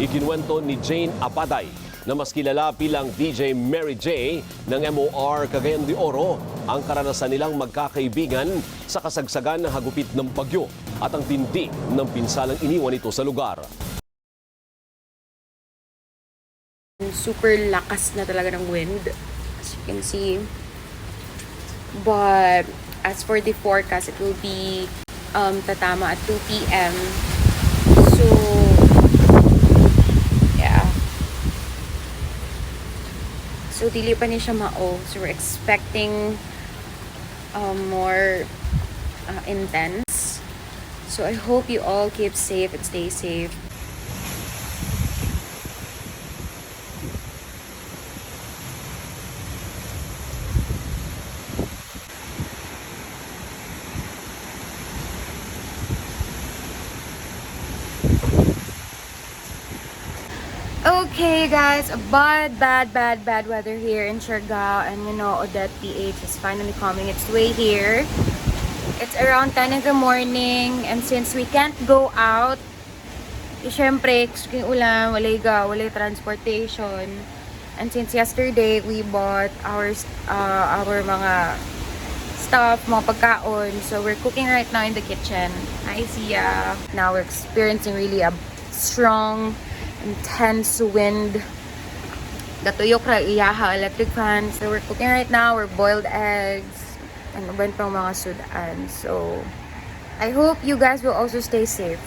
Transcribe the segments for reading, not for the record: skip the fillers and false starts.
Ikinuwento ni Jane Abaday na mas kilala bilang DJ Mary J ng MOR Cagayan de Oro ang karanasan nilang magkakaibigan sa kasagsagan ng hagupit ng bagyo at ang tindi ng pinsalang iniwan ito sa lugar. Super lakas na talaga ng wind, as you can see. But as for the forecast, it will be tatama at 2 p.m. So, yeah. So, dili pa ni siya mao. So, we're expecting more intense. So, I hope you all keep safe and stay safe. Okay, guys, bad, bad, bad, bad weather here in Siargao, and Odette PH is finally coming its way here. It's around 10 in the morning, and since we can't go out, eh, syempre, yung ulan, walay ga, walay transportation. And since yesterday, we bought our mga stuff, mga pagkaon. So we're cooking right now in the kitchen. Hi, Sia. Now we're experiencing really a strong, intense wind. Gatuyok ra iyaha electric fan. So we're cooking right now. We're boiled eggs and uban pang mga sudan. So I hope you guys will also stay safe.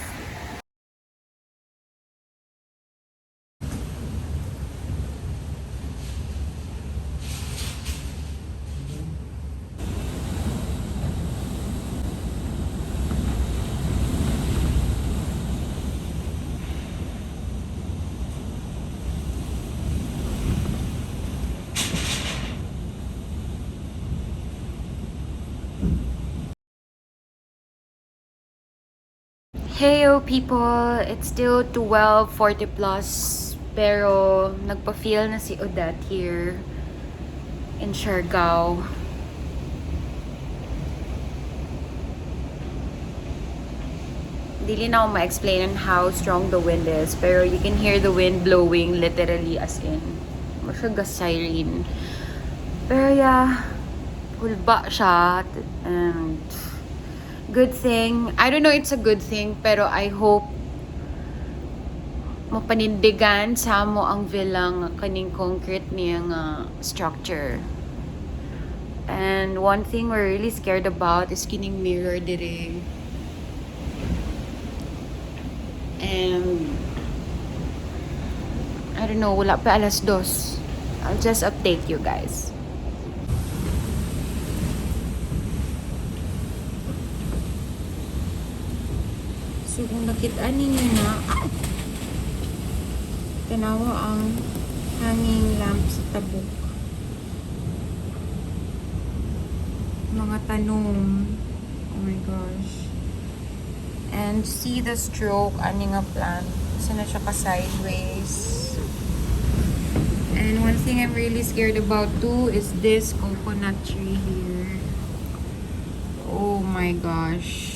Heyo people, it's still 12:40 plus pero nagpa-feel na si Odette here in Siargao. Dili na ako ma-explain on how strong the wind is, pero you can hear the wind blowing literally, as in siya ga siren. Pero yeah, hulba siya and good thing. I don't know it's a good thing, pero I hope mapanindigan sa amo ang villa nga kaning concrete niya nga structure. And one thing we're really scared about is kining mirror dire. And I don't know, wala pa alas 2. I'll just update you guys. So kung nakita ninyo na, ah, tanawa ang hanging lamp sa tabok. Mga tanom. Oh my gosh. And see the stroke ani nga plant. Asa na siya ka sideways. And one thing I'm really scared about too is this coconut tree here. Oh my gosh.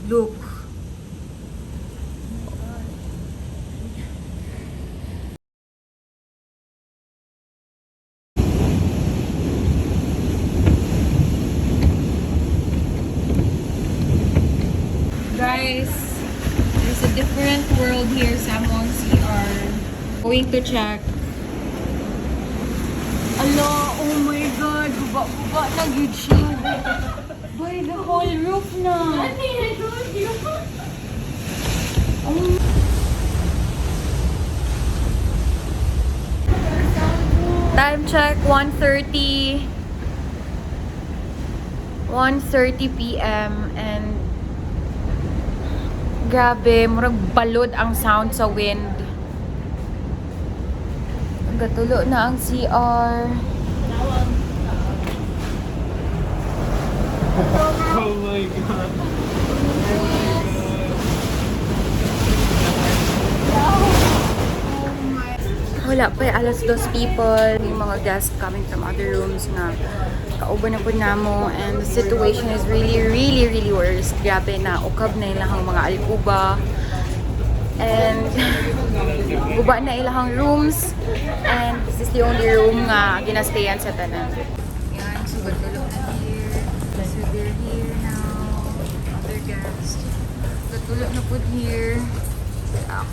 Look. Guys, there's a different world here sa among CR. Going to check. Ala, oh my God, guba-guba na gyud siya. By the whole roof na. I told you. Oh. Time check, 1:30. 1:30 p.m. and grabe, murag balod ang sound sa wind. Gatulo na ang CR. Oh my God. Wala pa, 2:00 people. Yung mga guests coming from other rooms na kauban na po namo, and the situation is really, really, really worse. Grabe na, ukab na ilahang mga alkuba and guba na ilahang rooms, and this is the only room nga ginastayan sa tanan. Yan, so gatulog na here. So they're here now. Other guests. Gatulog na po here. Relax.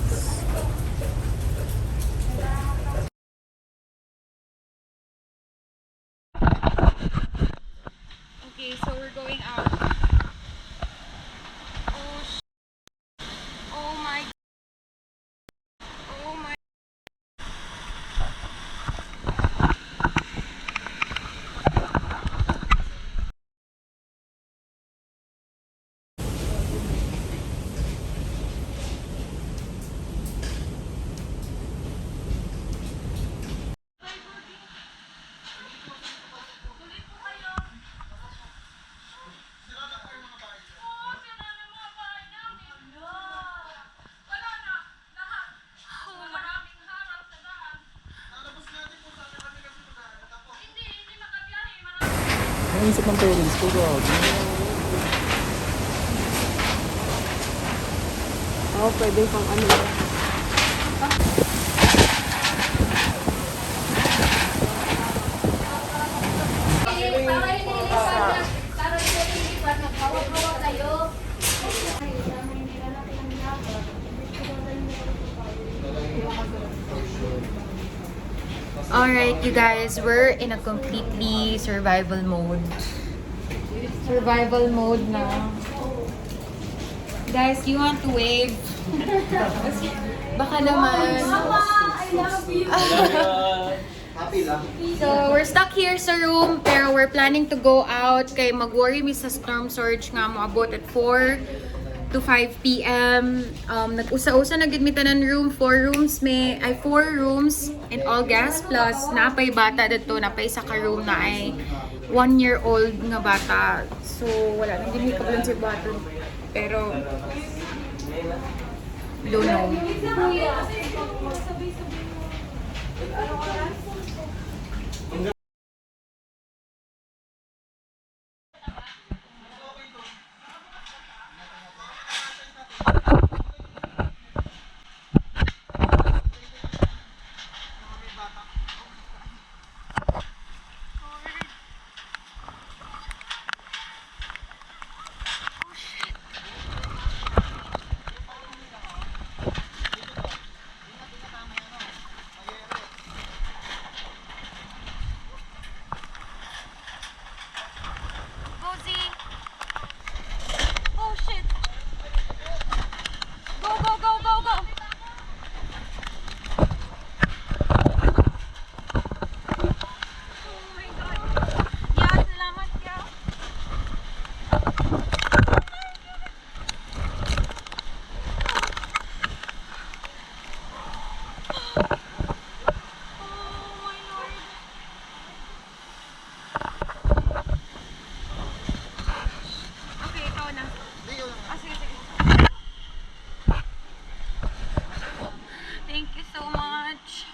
Okay, so we're going out. Oh, oh my. Oh my. Naisip ng parents ko, gagi. Oo, pwede pang ano. Para hindi lipat na, para hindi lipat, naghawak-hawak kayo. Alright, you guys, we're in a completely survival mode. Survival mode na. Guys, you want to wave? Baka naman. I love you. So, we're stuck here sa room, pero we're planning to go out kay mag-worry mi sa storm surge nga moabot at 4 to 5 p.m. Nag-usa-usa na gid mi tanan room, 4 rooms may ay 4 rooms in all guests plus napay bata didto, napay isa ka room na ay 1-year-old nga bata. So, wala nang gid mi kabalon sa bata. Pero don't know. Go, Z! Oh, shit! Go, go, go, go, go! Oh my God. Yeah, salamat, yeah. Oh my Lord. Okay, ikaw na. Ah, sige, sige. Thank you so much.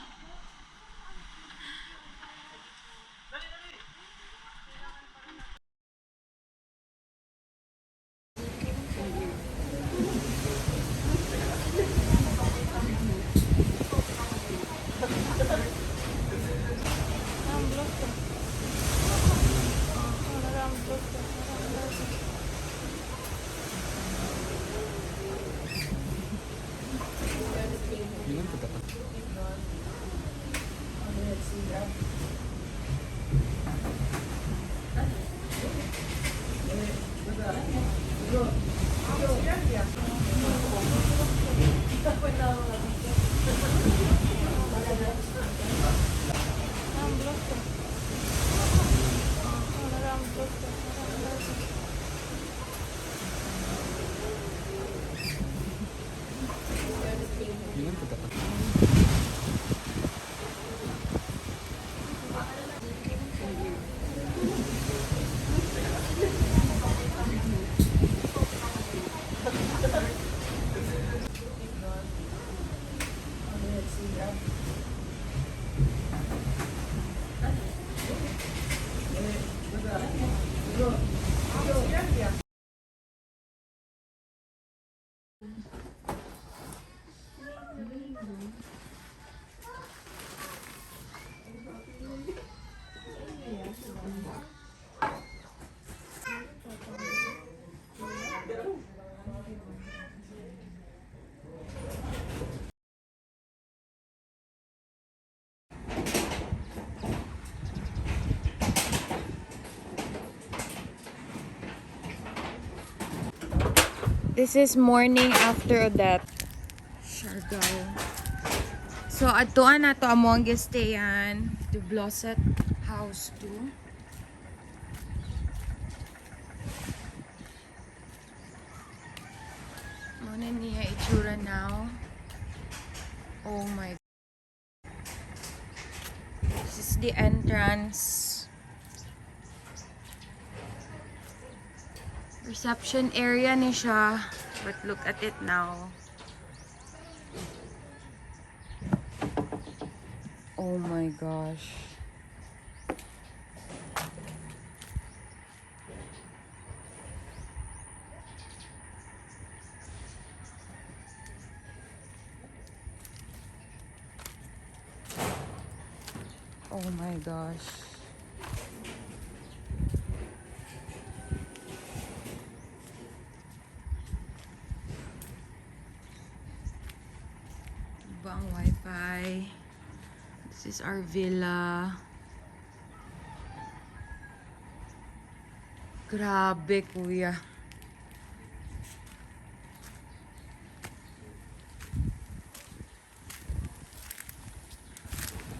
This is morning after Odette. Siargao. So, adtuan na to among gistayan to Blosset House 2. Muna niya itsura now. Oh my. This is the entrance. Reception area ni siya. But look at it now. Oh my gosh. Oh my gosh. Iba ang wifi. This is our villa. Grabe, kuya.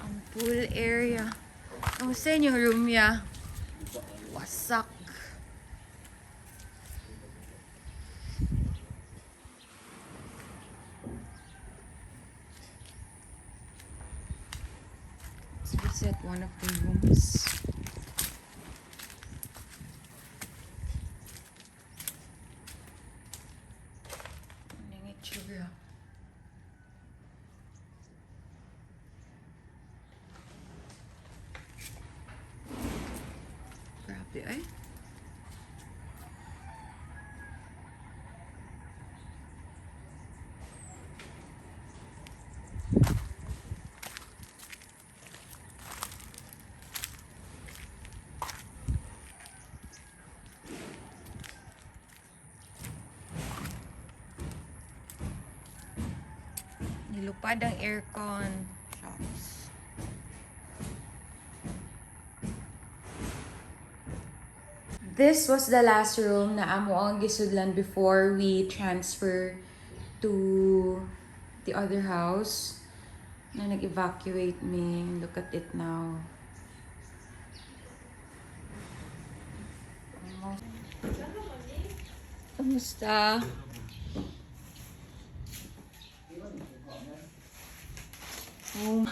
Ang pool area. Kamusta inyong room ya? Wasak. Let's visit one of the rooms. Anong itsura? Grabe ay. Nilupad ang aircon. Shucks. This was the last room na amo ang gisudlan before we transfer to the other house na nag-evacuate me. Look at it now. Almost. Kamusta? Oh.